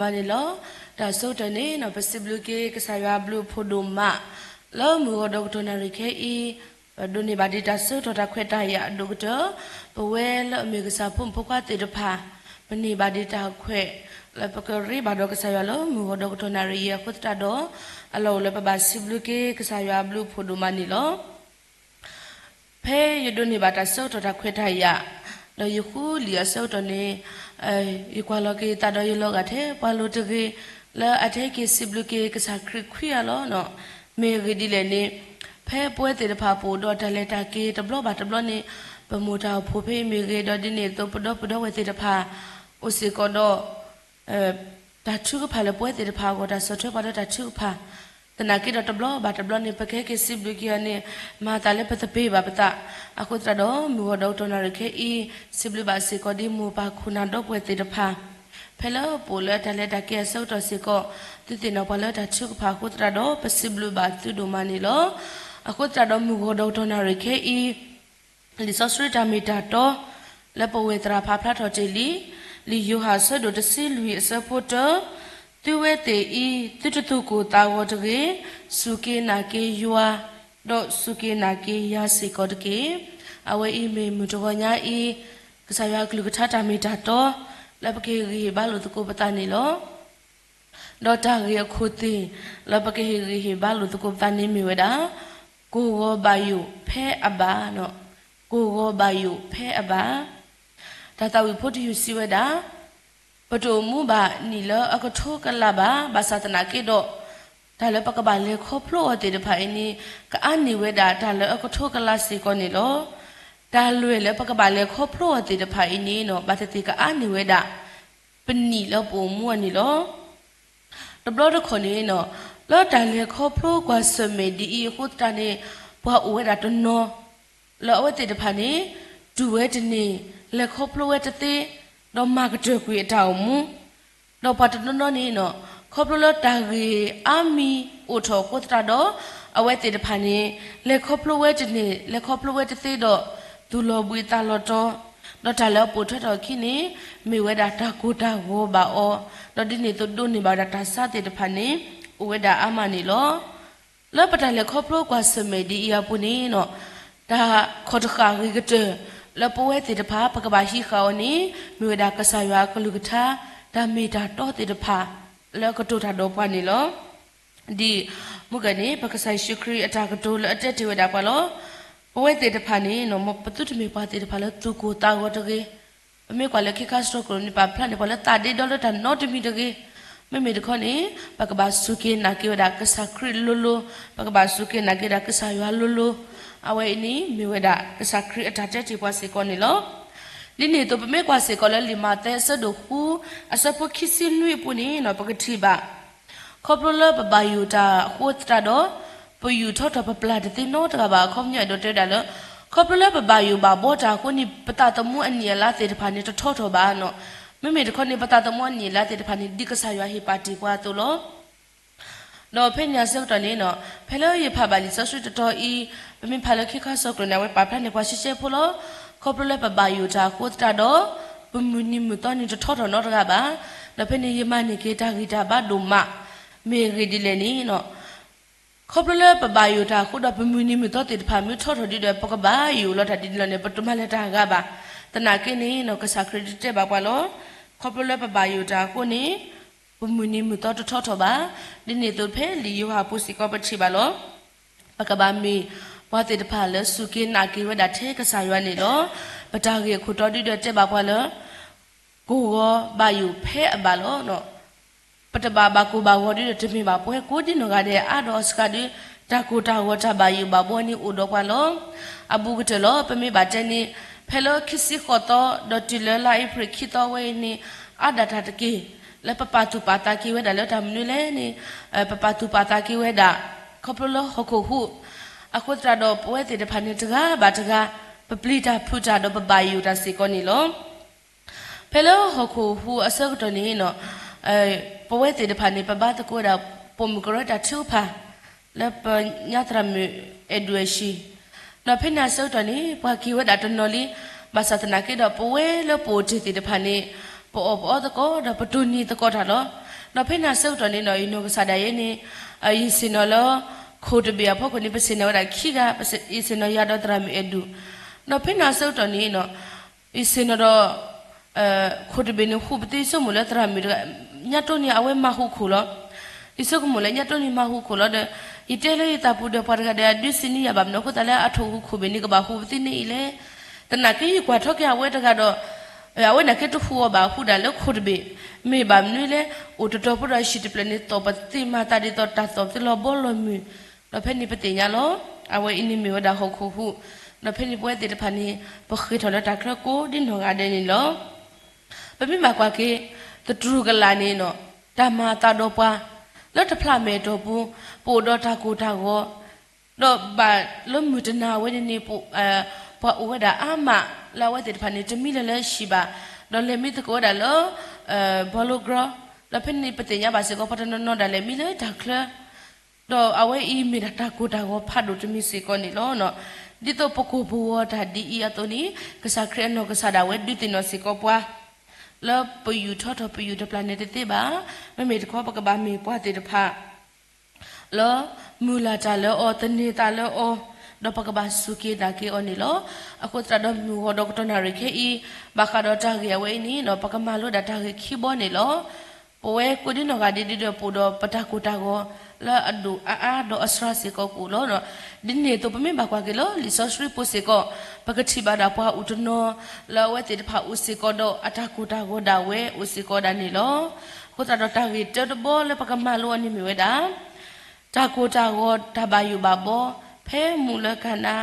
မးန့ၣ်လီၤ. တၢ်ဆၢကတီၢ်န့ၣ် ပစံးဘျုးက့ၤကစၢ်ယွၤဘျုးဖှိၣ်ဒိၣ်မး လၢမုၢ်ဂီၤဒီးကတီၢ်နၣ်ရံၣ်ခဲအံၤ, ပဒိးန့ၢ်ဘၣ်ဒံးတၢ်ဆၢကတီၢ်တၢ်ခွဲးတၢ်ယာ်အဒိၣ်ကတၢၢ်, ပဝဲလၢအမ့ၢ်ကစၢ်ဖိမုၣ်ဖိခွါသ့ၣ်တဖၣ် ပန့ၢ်ဘၣ်ဒံးတၢ်ခွဲး လၢပကရ့ဘၣ်ဒီးကစၢ်ယွၤလၢမုၢ်ဂီၤဒီးကတီၢ်နၣ်ရံၣ်အံၤအဃိသတးဒီး, အလီၢ်အိၣ်လၢပဘၣ်စံးဘျုးက့ၤကစၢ်ယွၤဘျုးဖှိၣ်ဒိၣ်မးန့ၣ်လီၤ. ဖဲယဒိးန့ၢ်ဘၣ်တၢ်ဆၢကတီၢ်တၢ်ခွဲးတၢ်ယာ်, ဒီးယဃုလံာ်အဆၢကတီၢ်န့ၣ်, ယကွၢ်လီၤက့ၤသးဒီးယလီၤဂာ်ထဲပှၤလိၤတဂ့ၤ, လၢအတဟဲက့ၤစံးဘျုးက့ၤကစၢ်ခရံာ်ခွံအလီၢ်နီၤ. မ့ၢ်အဂ့ၢ်ဒ်လဲၣ်န့ၣ်, ဖဲပဝဲသ့ၣ်တဖၣ်ပအိၣ်ဒီးတၢ်လဲၤတၢ်က့ၤတဘျီဘၣ်တဘျီန့ၣ်, ပမိၢ်တၢ်အိၣ်ဖှိၣ်ဖဲအံၤမ့ၢ်ဂ့ၤ, ဒီးဒ်န့ၣ်အသိးပဒီပုၢ်ဒီဝဲၢ်သ့ၣ်တဖၣ် အိၣ်စ့ၢ်ကီးဒီး တၢ်ထုကဖၣ်လၢပဝဲသ့ၣ်တဖၣ်အဂီၢ်, တၢ်ဆီၣ်ထွဲပှၤလၢတၢ်ထုကဖၣ်, သနာ်က့ဒီးတဘျီဘၣ်တဘျီန့ၣ် ပကဟဲက့ၤစံးဘျုးက့ၤအီၤန့ၣ် မၤသးလၢပသပ့ၤဘၣ်ပသး, အဃိသတးဒီး မုၢ်ဂီၤဒီးကတီၢ်နၣ်ရံၣ်ခဲအံၤ စံးဘျုးဘၣ်စ့ၢ်ကီးဒ်မိၢ်ပၢ်ခိၣ်နၢ်ဒီပုၢ်ဝဲၢ်သ့ၣ်တဖၣ်, ဖဲလၢပအိၣ်လၢတၢ်လဲၤတၢ်က့ၤအဆၢကတီၢ်စ့ၢ်ကီး, သုသ့ၣ်နီၣ်ပှၤလၢတၢ်ထုကဖၣ်အဃိသတးဒီး ပစံးဘျုးဘၣ်သုဒိၣ်မးန့ၣ်လီၤ. အဃိသတးဒီးမုၢ်ဂီၤဒီးကတီၢ်နၣ်ရံၣ်ခဲအံၤ လံာ်စီဆှံတၢ်မ့ၢ်တၢ်တီ လၢပဝဲၢ်သရၣ်ဖးဖျါထီၣ်တ့ၢ်လံ, လံာ်ယိၤဟၣ်အဆၢဒိၣ်တဆံလွံၢ်အဆၢဖိတၢ, သုဝဲသ့ၣ်အံၤ သုတသူၣ်ကိၢ်သးဂီၤတဂ့ၤ, စူၢ်က့ၤနာ်က့ၤယွၤ, ဒီးစူၢ်က့ၤနာ်က့ၤယၤစ့ၢ်ကီးတက့ၢ်. အဝဲအံၤမ့ၢ်မုၢ်တဂီၤညါအံၤ ကစၢ်ယွၤအကလုၢ်ကထါတၢ်မ့ၢ်တၢ်တီ လၢပကဟ့ၣ်ဂံၢ်ဟ့ၣ်ဘါလိာ်သကိးပသးန့ၣ်လီၤ. ဒီးတၢ်ဂ့ၢ်အခိၣ်သ့ၣ် လၢပကဟ့ၣ်ဂံၢ်ဟ့ၣ်ဘါလိာ်သကိးပသးန့ၣ်မ့ၢ်ဝဲဒၣ်, ကိၢ်ဂီၤဘၣ်ယိၣ်ဖဲအဘၣ်, ကိၢ်ဂီၤဘၣ်ယိၣ်ဖဲအဘၣ်. တၢ်သးဝံၣ်ဖိတယုၢ်စံးဝဲဒၣ်, ပတအိၣ်မူဘၣ်နံၣ်လၢအကထိကလးဘၣ်, ဘၣ်ဆၣ်သနာ်က့ဒီး တၢ်လၢပကဘၣ်လဲၤခီဖျိအီၤသ့ၣ်တဖၣ်အံၤန့ၣ် ကအါန့ၢ်ဝဲဒၣ်တၢ်လၢအကထိကလးစ့ၢ်ကီးန့ၣ်လီၤ. တၢ်လွဲၢ်လၢပကဘၣ်လဲၤခီဖျိအီၤသ့ၣ်တဖၣ်အံၤန့ၣ် ဘၣ်သ့ၣ်သ့ၣ်ကအါန့ၢ်ဝဲဒၣ် ပနံၣ်လၢပအိၣ်မူအီၤန့ၣ်လီၤ. တဘျီတခီၣ်န့ၣ် လၢတၢ်လဲၤခီဖျိကွၢ်ဆၢၣ်မဲာ်ဒ်အံၤအဃိသတးန့ၣ် ပှၤအိၣ်ဝဲဒၣ်တနီၤ လၢအဝဲသ့ၣ်တဖၣ်န့ၣ် တူၢ်ဝဲတန့ၢ်, လဲၤခီဖျိဝဲတသ့, ဒီးမၤကတၢၢ်ကွံာ်အတၢ်အိၣ်မူ, ဒီးပှၤတနီၤနီၤန့ၣ် ခီဖျိလၢတၢ်ဂ့ၢ်အါမံၤအိၣ်ထီၣ်အဃိသတးဒီး အဝဲသ့ၣ်တဖၣ်န့ၣ် လဲၤခီဖျိဝဲတန့ၢ်, လဲၤခီဖျိဝဲတသ့ဒီး သူၣ်လီၤဘှံးသးလီၤတီၤ, ဒီးတၢ်လၢအပိာ်ထွဲထီၣ်အခံန့ၣ် မ့ၢ်ဝဲဒၣ်တၢ်ကိၢ်တၢ်ဂီၤဘၣ်အီၤ, ဒီးဒ်န့ၣ်အသိးဒိးန့ၢ်ဘၣ်ဝဲဒၣ်တၢ်ဆါသ့ၣ်တဖၣ်န့ၣ် အိၣ်ဝဲဒၣ်အါမးန့ၣ်လီၤ. လၢပတၢ်လဲၤခီဖျိကွၢ်ဆၢၣ်မဲာ်ဒ်အံၤအပူၤန့ၣ် တၢ်ခီၣ်တဃာ်ဂ့ၤကတၢၢ် လၢပဝဲသ့ၣ်တဖၣ် ပကဘၣ်ဟံးဃာ်အီၤန့ၣ် မ့ၢ်ဝဲဒၣ်ကစၢ်ယွၤအကလုၢ်ကထါ တၢ်မ့ၢ်တၢ်တီသ့ၣ်တဖၣ် လၢအကတိၤတၢ်ဒီးပှၤန့ၣ်လီၤ. ဒ်မုၢ်ကၢန့ၣ် ပကစၢ်ယ့ၣ်ၡူးခရံာ်အတၢ်ကတိၤလၢအတဲတ့ၢ်ဝဲဒၣ်ပှၤလီၤ. ပဝဲသ့ၣ်တဖၣ်န့ၣ် မ်ပသုတမ့ၢ်ပှၤသ့ၣ်တဖၣ်လၢသူၣ်ကိၢ်သးဂီၤတဂ့ၤ, ပမ့ၢ်ကွၢ်လၢခံခါဆၢကတီၢ်န့ၣ် ပာ်ဖျါန့ၢ်ပှၤလၢသးဒ့ဒီလၢတၢ်နီတမံၤတဂ့ၤ. မ့မ့ၢ်တခီန့ၣ် ပကဘၣ်စူၢ်က့ၤနာ်က့ၤဝဲဒၣ်ကစၢ်ခရံာ်လိၤလိၤ, ပကဘၣ်စူၢ်က့ၤနာ်က့ၤဝဲဒၣ်ကစၢ်ယွၤလိၤလိၤ, အဝဲအံၤန့ၣ်မ့ၢ်ဝဲဒၣ်ကစၢ်ခရံာ်အတၢ်တဲတ့ၢ်ပှၤစ့ၢ်ကီးန့ၣ်လီၤ. ဒ်န့ၣ်အသိး ပမ့ၢ်ကွၢ်စ့ၢ်ကီးလၢလံာ်မးသဲအဆၢဒိၣ်ဃု အဆၢဖိခံဆံနွံအပူၤန့ၣ် ပကထံၣ်ဘၣ် ခီဖျိလၢပဘၣ်ယိၣ်တၢ်အဃိသတးဒီး ပယူာ်ထီၣ်ထီၣ်ပပျၢ်တသ့နီတဂၤဘၣ်. အခီပညီအဲၣ်ဒိးတဲဝဲဒၣ်လၢ ခီဖျိလၢပဘၣ်ယိၣ်ဘၣ်ဘှီတၢ်အဃိန့ၣ် ပသးသမူအနံၣ်အလါသ့ၣ်တဖၣ်န့ၣ် တထီၣ်ထီၣ်ဘၣ်နီၤ. မ့မ့ၢ်တခီန့ၣ် ပသးသမူအနံၣ်အလါသ့ၣ်တဖၣ်န့ၣ် ဒ်ကစၢ်ယွၤဟ့ၣ်ပာ်တ့ၢ်ပှၤအသိးလီၤ. ဒီးဖဲန့ၣ်အဆၢကတီၢ်န့ၣ်နီၤ, ဖဲလၢယဖးဘၣ်လံာ်စီဆှံတတီၤအံၤ, ပမ့ၢ်ဖးလၢခံခါဆၢကတီၢ်န့ၣ် အဝဲပာ်ဖျါန့ၢ်ပှၤရှဲရှဲဖိလီၤ. ခီဖျိလၢပဘၣ်ယိၣ်တၢ်အဃိသတးဒီး ပမုၢ်နံၤမုၢ်သီန့ၣ်တထီၣ်ထီၣ်နီတဂၤဘၣ်. ဒီးဖဲန့ၣ်ယမၤန့ၢ်က့ၤတၢ်ဂံၢ်တၢ်ဘါဒိၣ်မး. မ့ၢ်အဂ့ၢ်ဒ်လဲၣ်န့ၣ်နီၤ, ခီဖျိလၢပဘၣ်ယိၣ်တၢ်အဃိဒီး ပမုၢ်နံၤမုၢ်သီသ့ၣ်တဖၣ်မ့ၢ်ထီၣ်ထီၣ်ဒ်ဒီး ပကဘၣ်ယိၣ်လီၤတၢ်ဒ်န့ၣ်လီၤန့ၣ် ပတမၤလၢၤတၢ်အဂၤဘၣ်. သနာ်က့န့ၣ်နီၤ ကစၢ်ခရံာ်တဲဘၣ်ပှၤလီၤ. ခီဖျိလၢပဘၣ်ယိၣ်တၢ်အဃိန့ၣ် ပမုၢ်နံၤမုၢ်သီတထီၣ်ထီၣ်ဘၣ်. ဒ်န့ၣ်အသိးဖဲလံာ်ယိၤဟၣ်အပူၤစ့ၢ်ကီးပထံၣ်ဘၣ်လီၤ. ပကဘၣ်မ့ၢ်ပှၤသ့ၣ်တဖၣ်လၢစူၢ်က့ၤနာ်က့ၤဝဲဒၣ်ထဲကစၢ်ယွၤန့ၣ်လီၤ. ပတၢ်ဂ့ၢ်အခိၣ်တီဒ်ဒီးတဲဘၣ်ပှၤလၢ ကိၢ်ဂီၤဘၣ်ယိၣ်ဖဲအဘၣ်လီၤ. ပတဘၣ်ဘၣ်ကိၢ်ဘၣ်ဂီၤဒ်ဒီးတမ့ၢ်ဘၣ် ပှၤကိးဒ်နီၢ်ဂၤဒဲးအါဒီးအီၤစှၤဒီး တၢ်ကိၢ်တၢ်ဂီၤတၢ်ဘၣ်ယိၣ်ဘၣ်ဘှီန့ၣ်အိၣ်ဒီးပှၤလီၤ. အဘူးကတၢၢ်လီၤ ပမ့ၢ်ဘၣ်တဲန့ၣ် ဖဲလၢခံဆံဃိးသီ ဒီးတုၤလၢလါအ့ဖြ့ၣ်ခံသီဝဲအံၤန့ၣ် အါဒၣ်တၢ်တက့ၢ် လၢပပာ်သူၣ်ပာ်သးက့ၤဝဲဒၣ်လၢတၢ်မနုၤလဲၣ်န့ၣ် ပပာ်သူၣ်ပာ်သးက့ၤဝဲဒၣ် ခီဖျိလၢဟီၣ်ခိၣ်ဟူး အဃိသတးဒီးပဝဲသ့ၣ်တဖၣ်န့ၣ် တဂၤဘၣ်တဂၤ ပပျံၤတၢ်ဖုးတၢ်ဒီးပဘၣ်ယိၣ်တၢ်စ့ၢ်ကီးန့ၣ်လီၤ. ဖဲလၢဟီၣ်ခိၣ်ဟူးအဆၢကတီၢ်န့ၣ် ပဝဲသ့ၣ်တဖၣ်န့ၣ် ပဘါသကိးဝဲဒၣ် ပိာ်မုၣ်ကရၢတၢ်ထုကဖၣ် လၢပညါသရၣ်မုၣ်အဲၣ်ဒွဲၣ်ဆံ ဒီးဖဲန့ၣ်အဆၢကတီၢ်န့ၣ် ပှၤက့ၤဝဲဒၣ်တနီၤလံ. ဘၣ်ဆၣ်သနာ်က့ဒီး ပဝဲလၢပအိၣ်တ့ၢ်သ့ၣ်တဖၣ်န့ၣ် ပအီၣ်ပအီသကိးဒီးပတိၢ်နီၣ်သကိးတၢ်လီၤ. ဒီးဖဲန့ၣ်အဆၢကတီၢ်န့ၣ်ဒီး ယနီၢ်ကစၢ်ဒၣ်ယဲန့ၣ် ယဆ့ၣ်နီၤလၢ ခိၣ်တဘ့ၣ်အဖီခိၣ်န့ၣ် ပဆ့ၣ်နီၤဝဲဒၣ်ခံဂၤ, ယဆ့ၣ်နီၤယၤဒီးသရၣ်မုၣ်အဲၣ်ဒူၣ်. ဒီးဖဲန့ၣ်အဆၢကတီၢ်န့ၣ် ယဆ့ၣ်နီၤဒီး ခိၣ်တဘ့ၣ်န့ၣ် ဃူပသ့ဆိကမိၣ်လၢသရၣ်မုၣ်တဂၤ ညါတိၢ်န့ၣ် အဝဲမၤဟူခိၣ်လီၤ. ယဆိကမိၣ်လၢညါတိၢ်န့ၣ်မၤဟူခိၣ်လီၤဒီး ယတဲလၢယသးပူၤဒီး ပှၤတဂၤဒီးအဒုးစံးန့ၢ်ယၤ ဘၣ်မနုၤအဃိသတးလၢအထိၣ်ဟူခိၣ်ဘ့ၣ်န့ၣ် ကဘၣ်ဟူပသ့န့ၣ်အံၤလဲၣ်. သနာ်က့ယကွၢ်ထီၣ်က့ၤအဝဲတဂၤဒီး အဝဲန့ၣ်က့တဟူးအီၤဘၣ် ဟူးဒၣ်လၢခိၣ်တဘ့ၣ်, မ့ၢ်ဘၣ်မနုၤလဲၣ်, အိၣ်တတီၤဖိဒီးအဟံၣ်တဖျၢၣ်န့ၣ် သီၣ်ပသ့ၣ်မၤသးဒ်သိးတၢ်သီၣ်ပသ့ၣ်လီၤဘီလီၤမုၢ်, ဒီးဖဲန့ၣ်ပသ့ၣ်ညါလီၤ. အဝဲအံၤန့ၣ်မ့ၢ်ဝဲဒၣ်ဟီၣ်ခိၣ်ဟူး, ဒီးဖဲန့ၣ်ပဝဲသ့ၣ်တဖၣ်န့ၣ် ပဃ့ထီၣ်လၢတၢ်ချၢကိးဒ်နီၢ်ဂၤဒဲးန့ၣ်လီၤ. ပမ့ၢ်ဘၣ်ကွၢ်က့ၤ သတြူၢ်ကလာ်န့ၣ် တၢ်မၤအသးဒီးပှၤ လၢတဖျးမဲာ်တီၢ်ပူၤ ပအိၣ်ဒီးတၢ်ကိၢ်တၢ်ဂီၤ ဒီးဘၣ်လၢမုၢ်တနၤဝဲန့ၣ်န့ၣ် ပှၤအိၣ်ဝဲဒၣ်အါမး လၢအဝဲသ့ၣ်တဖၣ်န့ၣ် တမံလၢၤလၢဟံၣ်ဘၣ်, ဒီးလဲၤမံသကိးဝဲဒၣ်လၢ ဘီလိကရီ, ဒီးဖဲန့ၣ်ပသ့ၣ်ညါဘၣ်စ့ၢ်ကီး ပှၤတနီၤနီၤဒၣ်လဲၤမံလၢတၢ်ချၢ, ဒီးအဝဲအံၤမ့ၢ်ဒၣ်တၢ်ကိၢ်တၢ်ဂီၤဖးဒိၣ်တမံၤစ့ၢ်ကီးန့ၣ်လီၤ. ဒ်သိးပကိၢ်ပဂီၤတၢ်ဒ်အံၤအသိးန့ၣ် ကစၢ်ခရံာ်အနီၢ်ကစၢ်ဒၣ်ဝဲဒုးသ့ၣ်နီၣ်စ့ၢ်ကီးပှၤ လၢပယူာ်ထီၣ်ထီၣ်ပယူာ်တပျၢ်န့ၣ်တသ့ဘၣ်. မ့မ့ၢ်တခီပကဘၣ်မ့ၢ်ပှၤသ့ၣ်တဖၣ် လၢမုၢ်လၢ်တၢ်လၢအီၤ သန့ၤသးလၢအီၤ, ဒီးပကဘၣ်စူၢ်က့ၤနာ်က့ၤအီၤန့ၣ်လီၤ. အဃိသတးဒီးမုၢ်ဂီၤဒီးကတီၢ်နၣ်ရံၣ်ခဲအံၤ ဘၣ်ဃးဒီးတၢ်ဂ့ၢ်အဝဲအံၤန့ၣ် ပကမၤလိဒၣ်တၢ်ဂ့ၢ်ခံဘီန့ၣ်လီၤ. ပဝဲကိးဒ်နီၢ်ဂၤဒဲးဒီး ပအိၣ်ဒီးပတၢ်ကိၢ်တၢ်ဂီၤ လၢအဒိၣ်အါအါဒီးအစှၤစ့ၢ်ကီးကအိၣ်လီၤ. ဒ်န့ၣ်အသိး ပမ့ၢ်ဘၣ်ကွၢ်က့ၤလၢလံာ်စီဆှံပူၤစ့ၢ်ကီး ပကထံၣ်ဘၣ်ဒၣ်ပှၤအိၣ်တနီၤ လၢအဝဲသ့ၣ်တဖၣ်အိၣ်စ့ၢ်ကီးဒီးအတၢ်ကိၢ်တၢ်ဂီၤဒၣ်ဝဲအိၣ်စ့ၢ်ကီးဒၣ်န့ၣ်လီၤ. အဃိသတးဒီးတၢ်ဂ့ၢ်တၢတဘီလၢပကမၤလိအီၤန့ၣ်မ့ၢ်ဝဲဒၣ် တၢ်ကိၢ်တၢ်ဂီၤတၢ်ဘၣ်ယိၣ်ဘၣ်ဘီ ဖဲမူးလၢကၤနါ,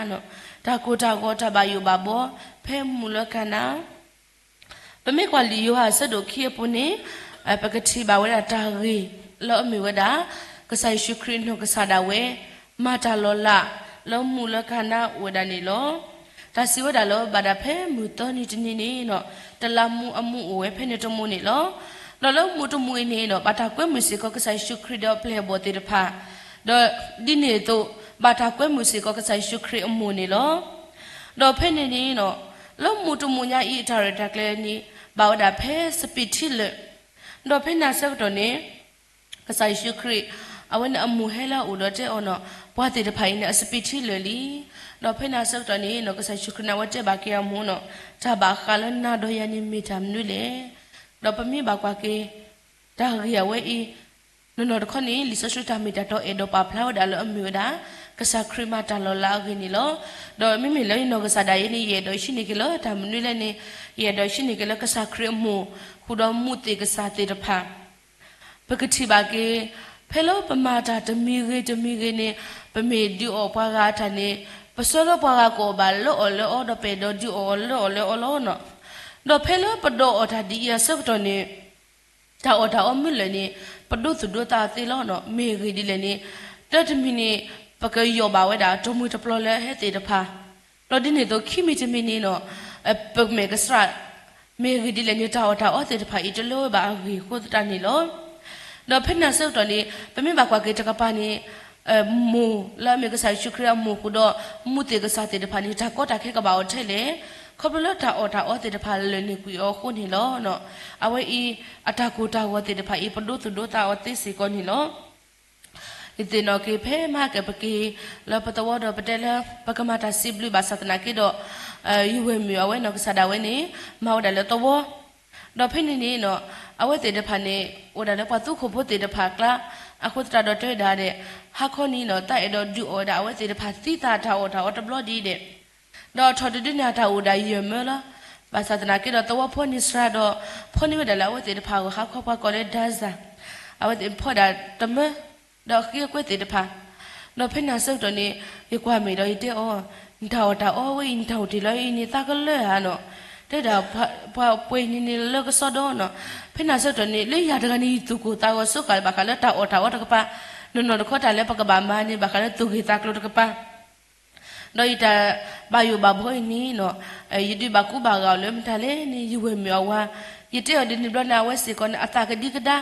တၢ်ကိၢ်တၢ်ဂီၤတၢ်ဘၣ်ယိၣ်ဘၣ်ဘီ ဖဲမူးလၢကၤနါ. ပမ့ၢ်ကွၢ်လံာ်ယိၤဟၣ်အဆၢဒိၣ်ခံအပူၤန့ၣ် ပကထံၣ်ဘၣ်ဝဲဒၣ်တၢ်ဂ့ၢ်လၢအမ့ၢ်ဝဲဒၣ် ကစၢ်ယ့ၣ်ၡူးခရံာ်အနီၢ်ကစၢ်ဒၣ်ဝဲ မၤတၢ်လီၤလးလၢမူးလၢကၤနါအိၣ်ဝဲဒၣ်န့ၣ်လီၤ. တၢ်စံးဝဲဒၣ်လၢဘၣ်ဒၣ်ဖဲမုၢ်သၢနံၤတနံၤန့ၣ် တလးမူးအမူးအိၣ်ဝဲဖဲန့ၣ်တမူးန့ၣ်လီၤ. ဒီးလၢမူးတမူးအံၤန့ၣ် ဘၣ်တၢ်ကွဲမုာ်စ့ၢ်ကီးကစၢ်ယ့ၣ်ၡူးခရံာ်ဒီးအပျဲၢ်အဘီၣ်သ့ၣ်တဖၣ်, ဒီးဒ်န့ၣ်အသိး ဘၣ်တၢ်ကွဲမုာ်စ့ၢ်ကီးကစၢ်ယ့ၣ်ၡူးခရံာ်အမိၢ်န့ၣ်လီၤ. ဒီးဖဲန့ၣ်န့ၣ် လၢမူးတမူးညါအံၤအတၢ်ရဲၣ်တၢ်ကျဲၤန့ၣ် ဘၣ်ဝဲဒၣ်ဖဲစပံးထံလၢာ်, ဒီးဖဲန့ၣ်အဆၢကတီၢ်န့ၣ် ကစၢ်ယ့ၣ်ၡူးခရံာ် အဝဲန့ၣ်အမိၢ်ဟဲလၢအအိၣ်ဒီးတဲအီၤန့ၣ် ပှၤသ့ၣ်တဖၣ်အံၤန့ၣ် အစပံးထံလၢာ်လံ. ဒီးဖဲန့ၣ်အဆၢကတီၢ်န့ၣ် ကစၢ်ယ့ၣ်ၡူးခရံာ်န့ၣ် အဝဲတဲဘၣ်က့ၤအမိၢ်န့ၣ် တၢ်ဘၣ်ဃးလၢနၤဒီးယၤန့ၣ်မ့ၢ်တၢ်မနုၤလဲၣ်. ဒီးပမ့ၢ်ဘၣ်ကွၢ်က့ၤ တၢ်ဂ့ၢ်အဝဲအံၤ နီၢ်နီၢ်တခီန့ၣ် လံာ်စီဆှံတၢ်မ့ၢ်တၢ်တီအဲၣ်ဒိးပာ်ဖျါဝဲဒၣ်လၢအမ့ၢ်ဝဲဒၣ် ကစၢ်ခရံာ်မၤတၢ်လီၤလးအဂ့ၢ်န့ၣ်လီၤ. ဒီးမ့မ့ၢ်လၢယနီၢ်ကစၢ်ဒၣ်ယဲန့ၣ် ယအဲၣ်ဒိးဟံးန့ၢ်က့ၤလၢတၢ်မနုၤလဲၣ်န့ၣ် ယအဲၣ်ဒိးဟံးန့ၢ်က့ၤလၢကစၢ်ခရံာ်အမိၢ် ဃုာ်ဒီးမူးသ့ၣ်ကစၢ်သ့ၣ်တဖၣ် ပကထံၣ်ဘၣ်က့ၤ ဖဲလၢပမၤတၢ်တမံၤဂ့ၤတမံၤဂ့ၤန့ၣ် ပမ့ၢ်ဒုးအီၣ်ပှၤဂၤအတၢ်န့ၣ် ပဆၢလၢပှၤဂၤကအီၣ်ဘၣ်လၢအီၣ်လၢအီဒီး ပအဲၣ်ဒိးဒုးအီၣ်အီၤလၢအီၣ်လၢအီလီၤ. ဒီးဖဲလၢပဒိးအီၣ်တၢ်ဒ်အံၤအဆၢကတီၢ်န့ၣ် တၢ်အီၣ်တၢ်အီမ့ၢ်လၢာ်န့ၣ် ပဒိသူၣ်ဒိသးအီၤသ့လီၤ. မ့ၢ်ဂ့ၢ်ဒ်လဲၣ်န့ၣ် တၢ်တမံၤန့ၣ် ပကယီၢ်ဘၣ်ဝဲဒၣ် တမှံၤတပျီၤလၢဟဲသ့ၣ်တဖၣ်, ဒီးဒ်န့ၣ်အသိး ခံမံၤတမံၤန့ၣ် ပမဲာ်ကစှး မ့ၢ်ဂ့ၢ်ဒ်လဲၣ်န့ၣ် တၢ်အီၣ်တၢ်အီသ့ၣ်တဖၣ်အံၤတလၢဝဲဘၣ်အဂ့ၢ်အဃိသတးန့ၣ်လီၤ. ဒီးဖဲန့ၣ်အဆၢကတီၢ်န့ၣ် ပမ့ၢ်ဘၣ်ကွၢ်က့ၤတကပၤန့ၣ် မိၢ်လၢအမ့ၢ်ကစၢ်ယ့ၣ်ၡူးခရံာ်အမိၢ်ဃုာ်ဒီး မူးသ့ၣ်ကစၢ်သ့ၣ်တဖၣ်န့ၣ် တၢ်ကီတၢ်ခဲကဘၣ်အိၣ်ထဲလဲၣ်. ခီဖျိလၢတၢ်အီၣ်တၢ်အီသ့ၣ်တဖၣ်လၢာ်န့ၢ်ကွံာ်အီၤအဃိန့ၣ်လီၤ. အဝဲအံၤ အတၢ်ကိၢ်တၢ်ဂီၤသ့ၣ်တဖၣ်အံၤ ပဒိသူၣ်ဒိသးအီၤသ့စ့ၢ်ကီးန့ၣ်လီၤ. ယသ့ၣ်နီၣ်က့ၤဖဲမဟါကပက့ၤ လၢပသဝီဒီးပတဲလၢ ပကမၤတၢ်စံးဘျုးဘၣ်ဆၣ်သနာ်က့ဒီး ယဝဲၢ်မုၣ်အဝဲနီၢ်ကစၢ်ဒၣ်ဝဲန့ၣ် မၤဝဲဒၣ်လၢသဝီ, ဒီးဖဲန့ၣ်န့ၣ် အဝဲသ့ၣ်တဖၣ်န့ၣ် အိၣ်ဒၣ်လၢပှၤသူခိၣ်ဖိသ့ၣ်တဖၣ်အကျါ, အဃိသတးဒီးတဲဝဲဒၣ်ဒီး ဟါခီန့ၣ် တၢ်အဲၣ်ဒိးဒုးအီၣ်ဝဲဒၣ်အဝဲသ့ၣ်တဖၣ်သံသးတၢ်အီၣ်တၢ်အီတဘျီဒ်အံၤဒီး ဒီးထီၣ်တဒုန့ၣ် အတၢ်အိၣ်ဒၣ်ယဲၢ်မၢလီၤ. ဘၣ်ဆၣ်သနာ်က့ဒီး သဝီဖီန့ၢ်စှၤဒီး ဖီန့ၢ်ဝဲဒၣ်လၢအဝဲသ့ၣ်တဖၣ်အဂီၢ် ဟါခီပှၤကိးလၢ ဒါဇာ, အဝဲသ့ၣ်ဖီဒၣ်တမၢ ဒီးဃ့ကွဲသ့ၣ်တဖၣ်, ဒီးဖဲန့ၣ်အဆၢကတီၢ်န့ၣ် ယကွၢ်မဲာ်ဒီးယတဲအီၤ, နတၢ်အီၣ်တၢ်အီဝဲအံၤ နတၢ်အိၣ်တ့ၢ်လီၤအံၤန့ၣ် သးကလၢဧါနီၤ, တဲဒၣ် ပှၤပှဲၤန့ၣ်န့ၣ်လၢကစီဒီနီၤ, ဖဲန့ၣ်အဆၢကတီၢ်န့ၣ် လၢယၤတဂၤန့ၣ် ယသူၣ်ကိၢ်သးဂီၤဆိဃာ်ဘၣ်ဃးလၢတၢ်အီၣ်တၢ်အီတကပၤ, နီၢ်နီၢ်တခီတၢ်လၢပကဘၣ်မၤန့ၣ် ဘၣ်ဃးလၢသူၣ်ဂ့ၤသးကျိၤတကပၤ ဒီးယတၢ်ဘၣ်ယိၣ်ဘၣ်ဘီအံၤန့ၣ်နီၤ, ယဒုးဘၣ်ကူဘၣ်ဂာ်အီၤလၢမတၤလဲၣ်န့ၣ် ယဝဲၢ်မုၣ်အဝၤ, ယတဲအီၤဒ်န့ၣ်ဘျီန့ၣ် အဝဲစ့ၢ်ကီးန့ၣ် အသးကဒံကဒါ,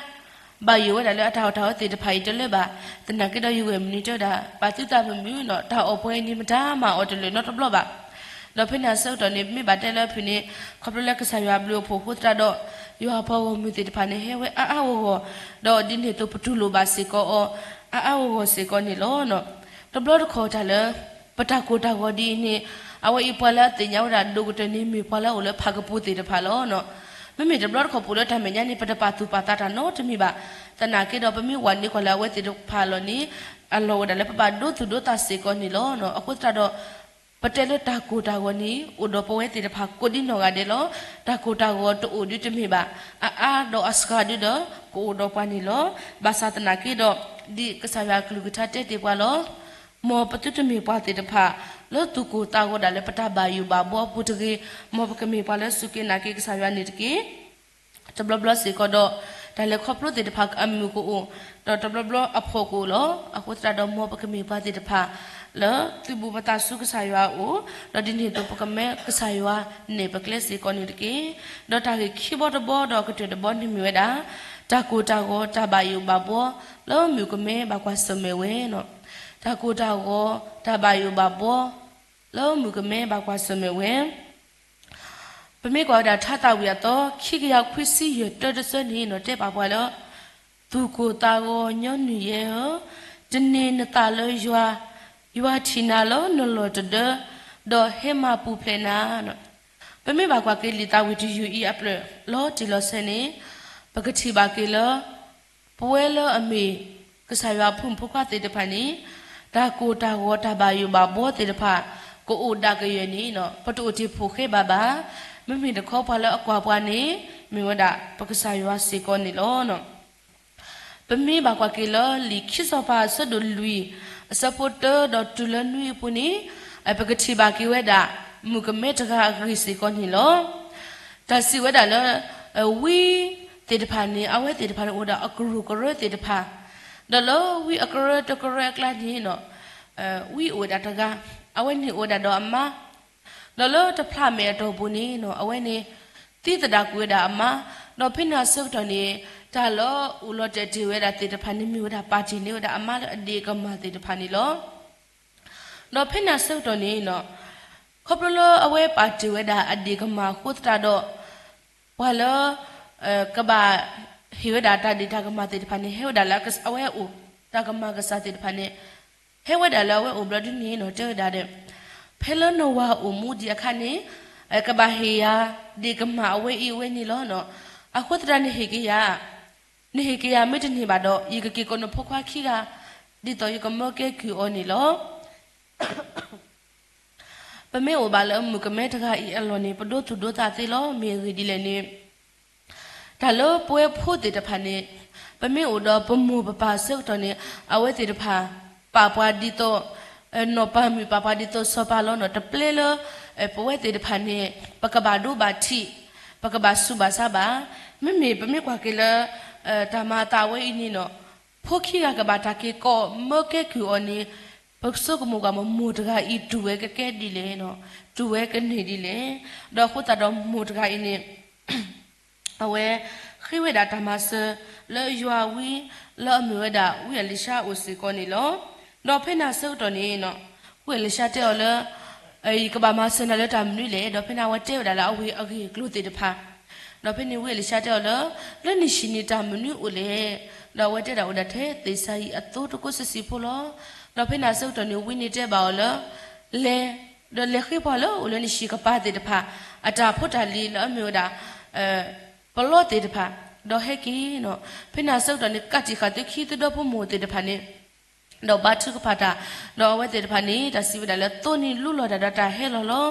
ဘၣ်ယိၣ်ဝဲဒၣ်လၢအတၢ်အီၣ်တၢ်အီသ့ၣ်တဖၣ်အံၤတလၢဘၣ်, သနာ်က့ဒီးယဝဲၢ်မုၣ်န့ၣ်တဲဝဲဒၣ် ပာ်သုသးမုာ်မုာ်နီၤ, တၢ်အီၣ်ပှဲၤအံၤန့ၣ် မတၤမၤအီၤတလၢာ်နီတဘျီဘၣ်. ဒီးဖဲန့ၣ်အဆၢကတီၢ်န့ၣ် ပမ့ၢ်ဘၣ်တဲလၢဖုၣ်န့ၣ် ခီဖျိလၢကစၢ်ယွၤအဘျုးအဖှိၣ်အဃိသတးဒီး ယွၤအပှၤဂီၢ်မုၢ်သ့ၣ်တဖၣ်န့ၣ် ဟဲဝဲအါအါဂီၢ်ဂီၢ်, ဒီးဒ်န့ၣ်အသိးပတူၢ်လိာ်ဘၣ်စ့ၢ်ကီးအီၤ အါအါဂီၢ်ဂီၢ်စ့ၢ်ကီးန့ၣ်လီၤ. တဘျီတခီၣ်တၢ်လၢ ပတၢ်ကိၢ်တၢ်ဂီၤဒ်အံၤန့ၣ် အဝဲအံၤပှၤလၢအသ့ၣ်ညါဝဲဒၣ်ဒိၣ်ကတၢၢ်န့ၣ် မ့ၢ်ပှၤလၢအအိၣ်လၢဖၣ်ကပူၤသ့ၣ်တဖၣ်လီၤ. မ့မ့ၢ်တဘျီတခီၣ်ပအိၣ်လၢတၢ်မဲာ်ညါန့ၣ် ပတပာ်သူၣ်ပာ်သးတၢ်နီတမံၤဘၣ်. သနာ်က့ဒီး ပမ့ၢ်ဝဲန့ၢ်ကွၢ်လၢအဝဲသ့ၣ်တဖၣ်အလီၢ်န့ၣ် အလီၢ်ဝဲဒၣ်လၢပဘၣ်ဒိသူၣ်ဒိသးစ့ၢ်ကီးန့ၣ်လီၤ. အဃိသတးဒီး ပတဲလၢတၢ်ကိၢ်တၢ်ဂီၤန့ၣ် အိၣ်ဒီးပဝဲသ့ၣ်တဖၣ်ကိးဒ်နီၢ်ဂၤဒဲးလီၤ. တၢ်ကိၢ်တၢ်ဂီၤတအိၣ်ဒုတမ့ၢ်ဘၣ်, အအါဒီးအစှၤဒုဒီး ကအိၣ်ဒီးပှၤန့ၣ်လီၤ. ဘၣ်ဆၣ်သနာ်က့ဒီး ဒ်ကစၢ်ယွၤအကလုၢ်ကထါတဲတ့ၢ်ပှၤလီၤ. မ်ပသုတမ့ၢ်ပှၤသ့ၣ်တဖၣ် လၢသူၣ်ကိၢ်သးဂီၤဒၣ်လၢပတၢ်ဘၣ်ယိၣ်ဘၣ်ဘှီအပူၤတဂ့ၤ, မ်ပကမ့ၢ်ပှၤလၢစူၢ်က့ၤနာ်က့ၤကစၢ်ယွၤန့ၣ်တက့ၢ်. တဘျီဘျီစ့ၢ်ကီးဒီး တၢ်လဲၤခီဖျိသ့ၣ်တဖၣ်အမုာ်ကအိၣ်, ဒီးတဘျီဘျီအဖှီၣ်ကအိၣ်လီၤ. အဃိသတးဒီး မ်ပကမ့ၢ်ပှၤသ့ၣ်တဖၣ် လၢသုးဘူးပသးဆူကစၢ်ယွၤအအိၣ်, ဒီးဒ်န့ၣ်အသိးပကမၢကစၢ်ယွၤနဲၣ်ပကျဲစ့ၢ်ကီးန့ၣ်တက့ၢ်. ဒီးတၢ်ဂ့ၢ်ခံဘီတဘီဒီးကတၢၢ်တဘီန့ၣ်မ့ၢ်ဝဲဒၣ် တၢ်ကိၢ်တၢ်ဂီၤတၢ်ဘၣ်ယိၣ်ဘၣ်ဘှီ လၢမုၣ်ကမဲဘၣ်ကွၢ်ဆၢၣ်မဲာ်ဝဲန့ၣ်, တၢ်ကိၢ်တၢ်ဂီၤတၢ်ဘၣ်ယိၣ်ဘၣ်ဘှီ လၢမုၣ်ကမဲဘၣ်ကွၢ်ဆၢၣ်မဲာ်ဝဲ ပမ့ၢ်ကွၢ်ဝဲဒၣ်ထါသးဝံၣ်အသီ ခံကယၤခွံဆံယဲၢ်တၢတဆၢန့ၣ် တဲဘၣ်ပှၤလၢ သူၣ်ကိၢ်သးဂီၤညီနုၢ်ယဲဧၢ, တန့ၢ်နသးလၢယွၤ, ယွၤထံၣ်နၤလၢနလီၢ်တဒၢ, ဒီးဟဲမၤပူၤဖျဲးနၤ. ပမ့ၢ်ဘၣ်ကွၢ်က့ၤလံာ်သးဝံၣ်တယုၢ်အံၤအဖျၢၣ်လီၤတံၢ်လီၤဆဲးန့ၣ် ပကထံၣ်ဘၣ်က့ၤလၢ ပဝဲလၢအမ့ၢ် ကစၢ်ယွၤအဖိမုၣ်ဖိခွါသ့ၣ်တဖၣ်န့ၣ် တၢ်ကိၢ်တၢ်ဂီၤတၢ်ဘၣ်ယိၣ်ဘၣ်ဘှီသ့ၣ်တဖၣ် ကအိၣ်ဒၣ်ကယဲၢ်န့ၣ် ပတအိၣ်တ့ၢ်ဖိၣ်ဃဲဘၣ်ဘၣ်. မ့မ့ၢ်တခီပှၤလၢအကွၢ်ပှၤန့ၣ် မ့ၢ်ဝဲဒၣ်ပကစၢ်ယွၤစ့ၢ်ကီးန့ၣ်လီၤ. ပမ့ၢ်ဘၣ်ကွၢ်က့ၤလၢလံာ်ခံစီၤပၤအဆၢဒိၣ်လွံၢ် အဆၢဖိတၢဒီးတုၤလၢနွံအပူၤန့ၣ် ပကထံၣ်ဘၣ်က့ၤဝဲဒၣ် မုၣ်ကမဲတဂၤအဂ့ၢ်စ့ၢ်ကီးန့ၣ်လီၤ. တၢ်စံးဝဲဒၣ်လၢ ဝံသ့ၣ်တဖၣ်န့ၣ် အဝဲသ့ၣ်တဖၣ်န့ၣ်အိၣ်ဝဲဒၣ်အကရူၢ်ကရၢသ့ၣ်တဖၣ်, ဒီးလၢဝံအကရၢတကရၢအကျါန့ၣ် ဝံအိၣ်ဝဲဒၣ်တဂၤ, အဝဲန့ၣ်အိၣ်ဝဲဒၣ်ဒီးအမါ ဒီးလၢတဖျးမဲာ်အတီၢ်ပူၤန့ၣ် အဝဲန့ၣ် သံသဒၣ်ကွံာ်ဝဲဒၣ်အမါ, ဒီးဖဲန့ၣ်အဆၢကတီၢ်န့ၣ် တၢ်လၢအိၣ်လီၤတဲာ်တ့ၢ်ဝဲဒၣ်သ့ၣ်တဖၣ်န့ၣ် မ့ၢ်ဝဲဒၣ်ပာ်တ့ၢ်န့ၢ်ဝဲဒၣ်အမါလၢအဒ့ၣ်ကမၢ်သ့ၣ်တဖၣ်န့ၣ်လီၤ. ဒီးဖဲန့ၣ်အဆၢကတီၢ်န့ၣ် ခီဖျိလၢအဝဲပာ်တ့ၢ်ဝဲဒၣ်အဒ့ၣ်ကမၢ်အဃိသတးဒီး ပှၤလၢ ကဘၣ်ဟ့ၣ်ဝဲဒၣ်တၢ်ဒ့ၣ်တၢ်ကမၢ်သ့ၣ်တဖၣ်န့ၣ် ဟဲဝဲဒၣ်လၢအဝဲအအိၣ်, တၢ်ကမၢ်ကစၢ်သ့ၣ်တဖၣ်န့ၣ် ဟဲဝဲဒၣ်လၢအဝဲအိၣ်ဘျီဒ်န့ၣ် တဲဝဲဒၣ်ဒီး ဖဲလၢနဝၤအိၣ်မူဒံးအခါန့ၣ် ကဘၣ်ဟ့ၣ်ယၤ ဒ့ၣ်ကမၢ်အဝဲအံၤအဝဲန့ၣ်လီၤ. အဃိသတးနဟ့ၣ်က့ၤယၤ, နဟ့ၣ်က့ၤယၤမ့ၢ်တန့ၢ်ဘၣ်ဒီး ယကက့ၤကိးနဖိခွါခံဂၤ ဒ်သိးယကမၢကဲကုၢ်အီၤန့ၣ်လီၤ. ပမ့ၢ်အိၣ်ဘၣ်လၢမုၣ်ကမဲတဂၤအံၤအလီၢ်န့ၣ် ပဒိသူၣ်ဒိသးသ့လီၤ. မ့ၢ်အဂ့ၢ်ဒ်လဲၣ်န့ၣ် တၢ်လၢပဝဲဖိသ့ၣ်တဖၣ်န့ၣ် ပမ့ၢ်အိၣ်ဒီးပမိၢ်ပပၢ်အဆၢကတီၢ်န့ၣ် အဝဲသ့ၣ်တဖၣ် ပာ်ပှၤဒ်သိး နီၢ်ပၤမုၣ် ပာ်ပှၤဒ်သိးစီၤပၤလီၤနီၤ. တပျဲလၢ ပဝဲသ့ၣ်တဖၣ်န့ၣ် ပကဘၣ်ဒိဘၣ်ထံး ပကဘၣ်ဆူးဘၣ်ဆါဘၣ်. မ့မ့ၢ်ပမ့ၢ်ကွၢ်က့ၤလၢ တၢ်မၤအသးဝဲအံၤန့ၣ်နီၤ ဖိခံဂၤကဘၣ်တၢ်က့ၤကိးမၢကဲကုၢ်အီၤန့ၣ် ပကဆိကမိၣ်ကွၢ်မး မိၢ်တဂၤအံၤတူၢ်ဝဲကကဲဒ်လဲၣ်, တူၢ်ဝဲကန့ၢ်ဒ်လဲၣ်. ဒီးအဃိသတးဒီးမိၢ်တဂၤအံၤန့ၣ် အဝဲ ဃ့ဝဲဒၣ်တၢ်မၤစၢၤ လၢယွၤဝံ လၢအမ့ၢ်ဝဲဒၣ်ဝံအလံၤၡါအအိၣ်စ့ၢ်ကီးန့ၣ်လီၤ. ဒီးဖဲန့ၣ်အဆၢကတီၢ်န့ၣ် ဝံအလံၤၡါတဲအီၤလၢ ယကဘၣ်မၤစၢၤနၤလၢတၢ်မနုၤလဲၣ်. ဒီးဖဲန့ၣ်အဝဲတဲဝဲဒၣ်လၢအဝ့ၢ်အဂ့ၢ်အကျိၤသ့ၣ်တဖၣ်. ဒီးဖဲန့ၣ်ဝံအလံၤၡါတဲအီၤလၢ လၢနဟံၣ်န့ၣ်တၢ်မနုၤအိၣ်လဲၣ်. ဒီးအဝဲတဲဒၣ်အိၣ်ဒၣ်ထဲသ့ၣ်စၤယံးအသိတကိးစံးစံးဖိလီၤ. ဒီးဖဲန့ၣ်အဆၢကတီၢ်န့ၣ် ဝံန့ၣ်တဲဘၣ်အီၤလၢ လဲၤ ဒီးလဲၤဃ့ပှၤလၢအိၣ်လၢနဟံၣ်ကပၤသ့ၣ်တဖၣ် အတၢ်ဖိတၢ်လံၤလၢအမ့ၢ်ဝဲဒၣ် ပလီသ့ၣ်တဖၣ် ဒီးဟဲက့ၤနီၤ. ဖဲန့ၣ်အဆၢကတီၢ်န့ၣ် ကးတံာ်ဃာ်သုခံသုဒီဖိမိၢ်သ့ၣ်တဖၣ်န့ၣ် ဒီးဘါထုကဖၣ်တၢ်, ဒီးအဝဲသ့ၣ်တဖၣ်န့ၣ် တၢ်စံးဝဲဒၣ်လၢသိန့ၣ်လူလီၤတၢ်ဒီးတၢ်ဟဲလီၤလီ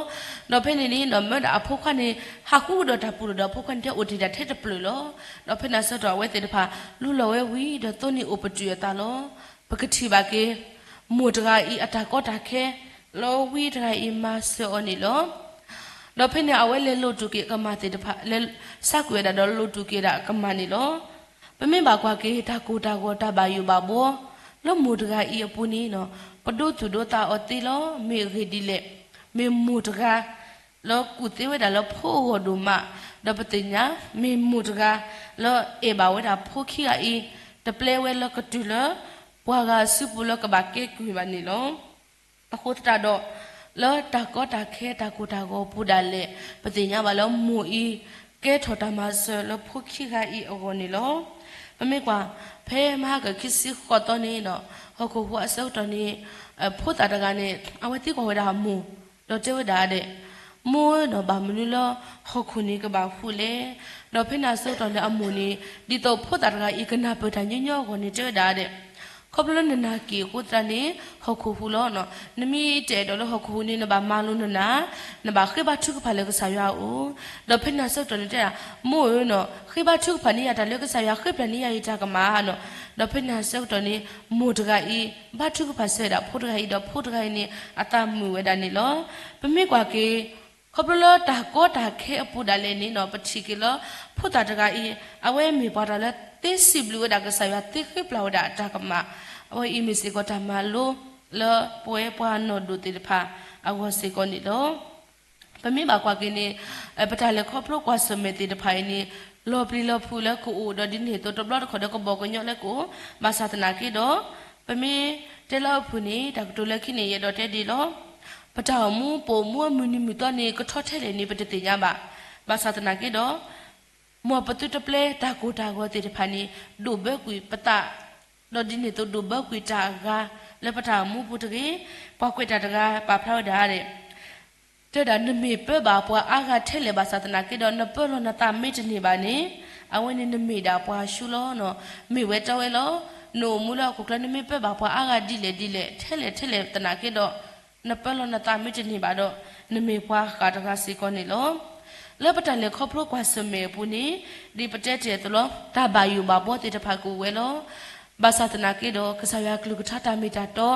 ၤ. ဒီးဖဲန့ၣ်န့ၣ်ဒီးမၢဒၣ်အဖိခွါန့ၣ် ဟးဃုကဒီးတၢ်ပူၤဒီး အဖိခွါန့ၣ်တဲအိၣ်တ့ၢ်ဒၣ်ထဲတပျၢၢ်လီၤ. ဒီးဖဲန့ၣ်အဆၢကတီၢ်အဝဲသ့ၣ်တဖၣ် လူလီၤဝဲဝံၤ ဒီးသိန့ၣ်အိၣ်ပတုာ်အသးလီၤ. ပကထံၣ်ဘၣ်က့ၤ မိၢ်တဂၤအံၤအတၢ်ကီတၢ်ခဲ လၢဝံတဂၤအံၤမၤစၢၤအီၤန့ၣ်လီၤ. ဒီးဖဲန့ၣ် အဝဲလဲၤလိးတူာ်က့ၤအကမၢ်သ့ၣ်တဖၣ်, လဲၤစးကွံာ်ဝဲဒၣ်ဒီးလိးတူာ်က့ၤဒၣ်အကမၢ်န့ၣ်လီၤ. ပမ့ၢ်ဘၣ်ကွၢ်က့ၤ တၢ်ကိၢ်တၢ်ဂီၤတၢ်ဘၣ်ယိၣ်ဘၣ်ဘှီ လၢမိၢ်တဂၤအံၤအပူၤန့ၣ် ပဒိသူၣ်ဒိသးအီၤသ့လီၤ. မ့ၢ်အဂ့ၢ်ဒ်လဲၣ်, မ့ၢ်မိၢ်တဂၤ လၢကူၣ်သ့ဝဲဒၣ်လၢဖိအဂီၢ်ဒိၣ်မး, ဒီးပသ့ၣ်ညါ မ့ၢ်မိၢ်တဂၤ လၢအဲၣ်ဘၣ်ဝဲဒၣ်ဖိခံဂၤအံၤ တပျဲဝဲလၢကတုၤလၢ ပှၤဂၤအစုပူၤလၢကဘၣ်ကဲကုၢ်ဘၣ်န့ၣ်လီၤ. အဃိသတးဒီး လၢတၢ်ကီတၢ်ခဲတၢ်ကိၢ်တၢ်ဂီၤအပူၤဒၣ်လဲာ် ပသ့ၣ်ညါဘၣ်လၢမိၢ်အံၤ ကဲထီၣ်တၢ်မၤစၢၤလၢဖိခံဂၤအံၤအဂီၢ်န့ၣ်လီၤ. ပမ့ၢ်ကွၢ် ဖဲမဟါကခံဆံဃိးသီန့ၣ်ဒီး ဟီၣ်ခိၣ်ဟူးအဆၢကတီၢ်န့ၣ် ဖိသၣ်တဂၤန့ၣ် အဝဲသံကွၢ်ဝဲဒၣ်အမိၢ် ဒီးတဲဝဲဒၣ်ဒဲး, မိၢ်ဧၢဒီး ဘၣ်မနုၤလၢဟီၣ်ခိၣ်န့ၣ်ကဘၣ်ဟူးလဲၣ်. ဒီးဖဲန့ၣ်အဆၢကတီၢ်န့ၣ် အမိၢ်န့ၣ် ဒ်သိးဖိသၣ်တဂၤအံၤကနၢ်ပၢၢ်တၢ်ညီညီအဂီၢ်န့ၣ် တဲဝဲဒၣ်ဒဲး, ခီဖျိလၢနနာ်က့ၤအဃိသတးန့ၣ် ဟီၣ်ခိၣ်ဟူးလီၤ. နမ့ၢ်တအဲၣ်ဒိးလၢဟီၣ်ခိၣ်ဟူးန့ၣ် နဘၣ်မၤလိနနၢ်, နဘၣ်ဃ့ဘါထုကဖၣ်လၢကစၢ်ယွၤအအိၣ်. ဒီးဖဲန့ၣ်အဆၢကတီၢ်န့ၣ်တဲဒၣ်, မိၢ်ဧၢနီၤ, ဃ့ဘါထုကဖၣ်န့ၢ်ယၤတၢ်လၢကစၢ်ယွၤဃ့ပျၢ်န့ၢ်ယၤအံၤတၢ်ကမၣ်နီၤ. ဒီးဖဲန့ၣ်အဆၢကတီၢ်န့ၣ် မိၢ်တဂၤအံၤ ဘါထုကဖၣ်ဆၢဝဲဒၣ်ဖိတဂၤအံၤ ဒီးဖိတဂၤအံၤန့ၣ် အသးမုာ်ဝဲဒၣ်န့ၣ်လီၤ. ပမ့ၢ်ကွၢ်က့ၤ ခီဖျိလၢတၢ်ကီတၢ်ခဲအပူၤဒၣ်လဲာ်န့ၣ်နီၤ ပထံၣ်က့ၤလၢ ဖိသၣ်တဂၤအံၤ အဝဲမ့ၢ်ပှၤတဂၤလၢသ့စံးဘျုးဝဲဒၣ်ကစၢ်ယွၤ သ့ဃ့ပျၢ်ဝဲဒၣ်အတၢ်ကမၣ်, အဝဲအံၤမ့ၢ်စ့ၢ်ကီးတၢ်မၤလိ လၢပဝဲပှၤနီၢ်ဒိၣ်သ့ၣ်တဖၣ်အဂီၢ်စ့ၢ်ကီးန့ၣ်လီၤ. ပမ့ၢ်ဘၣ်ကွၢ်က့ၤန့ၣ် ပတၢ်လဲၤခီဖျိကွၢ်ဆၢၣ်မဲာ်သ့ၣ်တဖၣ်အံၤန့ၣ် လီၤပျံၤလီၤဖုးလၢကအိၣ် ဒီးဒ်န့ၣ်အသိးတဘျီတခီၣ်ဒီးကဘီကညီလၢကအိၣ်, ဘၣ်ဆၣ်သနာ်က့ဒီး ပမ့ၢ်တဲလၢအဖုၣ်န့ၣ် တၢ်ကတိၤလၢခံန့ၣ် ယအဲၣ်ဒိးတဲဒ်လီၤ. ပတၢ်အိၣ်မူ ပအိၣ်မူအမုၢ်နံၤမုၢ်သီန့ၣ် ကထီထဲလဲၣ်န့ၣ် ပတသ့ၣ်ညါဘၣ်. ဘၣ်ဆၣ်သနာ်က့ဒီး မ်ပသုတပျဲတၢ်ကိၢ်တၢ်ဂီၤသ့ၣ်တဖၣ်န့ၣ် ဒိၣ်ဘၢကွံာ်ပသး, ဒီးဒ်န့ၣ်အသိးဒိၣ်ဘၢကွံာ်တၢ်အဂၤ လၢပတၢ်အိၣ်မူပူၤတဂ့ၤ. ပှၤကွဲးတၢ်တဂၤပာ်ဖျါဝဲဒၣ်ဒဲး တဲဝဲဒၣ် နမ့ၢ်ပၢဘၣ်ပှၤအါဂၤထဲလဲၣ်ဘၣ်ဆၣ်သနာ်က့ဒီး နပၢလီၤနသးမ့ၢ်တန့ၢ်ဘၣ်န့ၣ် အဝဲန့ၣ်နမ့ၢ်ဒၣ်ပှၤဆူလီၤနီၤ. မ့ၢ်ဝဲတီဝဲလီၤ. နအိၣ်မူလၢဟီၣ်ခိၣ်ချၢ နမ့ၢ်ပၢဘၣ်ပှၤအါဂၤဒ်လဲၣ်ဒ်လဲၣ် ထဲလဲၣ်ထဲလဲၣ်သနာ်က့ဒီး နပၢလီၤနသးမ့ၢ်တန့ၢ်ဘၣ်ဒီး နမ့ၢ်ပှၤဃၣ်တဂၤစ့ၢ်ကီးန့ၣ်လီၤ. လၢပတၢ်လဲၤခီဖျိကွၢ်ဆၢၣ်မဲာ်အပူၤန့ၣ် ဒ်ပတဲတ့ၢ်အသိးလီၤ တၢ်ဘၣ်ယိၣ်ဘၣ်ဘှီသ့ၣ်တဖၣ်ကအိၣ်ဝဲလီၤ. ဘၣ်ဆၣ်သနာ်က့ဒီး ကစၢ်ယွၤအကလုၢ်ကထါတၢ်မ့ၢ်တၢ်တီ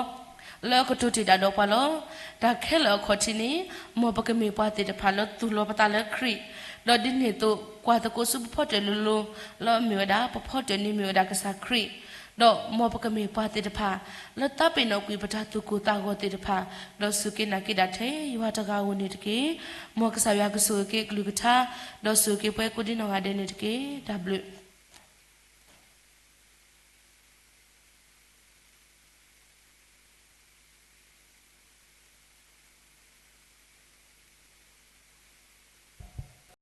လၢအကတိၤတ့ၢ်ဒၣ်ဒီးပှၤလီၤ. တၢ်ခဲလၢာ်အခီၣ်ထံးန့ၣ် မ်ပကမ့ၢ်ပှၤသ့ၣ်တဖၣ်လၢသူၣ်လီၤပသးလၢခရံာ်, ဒီးဒ်န့ၣ်အသိး ကွၢ်သကိးဆူပဖီတၢၣ်လိၤလိၤ လၢအမ့ၢ်ဝဲဒၣ် ပဖီတၢၣ်န့ၣ်မ့ၢ်ဝဲဒၣ်ကစၢ်ခရံာ်, ဒီးမ်ပကမ့ၢ်ပှၤသ့ၣ်တဖၣ် လၢသးပ့ၤနီၣ်ကွံာ်ပတၢ်သူၣ်ကိၢ်သးဂီၤသ့ၣ်တဖၣ်, ဒီးစူၢ်က့ၤနာ်က့ၤဒၣ်ထဲယွၤတဂၤဧိၤန့ၣ်တက့ၢ်. မ်ကစၢ်ယွၤကဆိၣ်ဂ့ၤက့ၤအကလုၢ်ကထါ, ဒီးဆိၣ်ဂ့ၤက့ၤပှၤကိးဒံနီၢ်ဂၤဒဲးန့ၣ်တက့ၢ်. တၢ်ဘျုး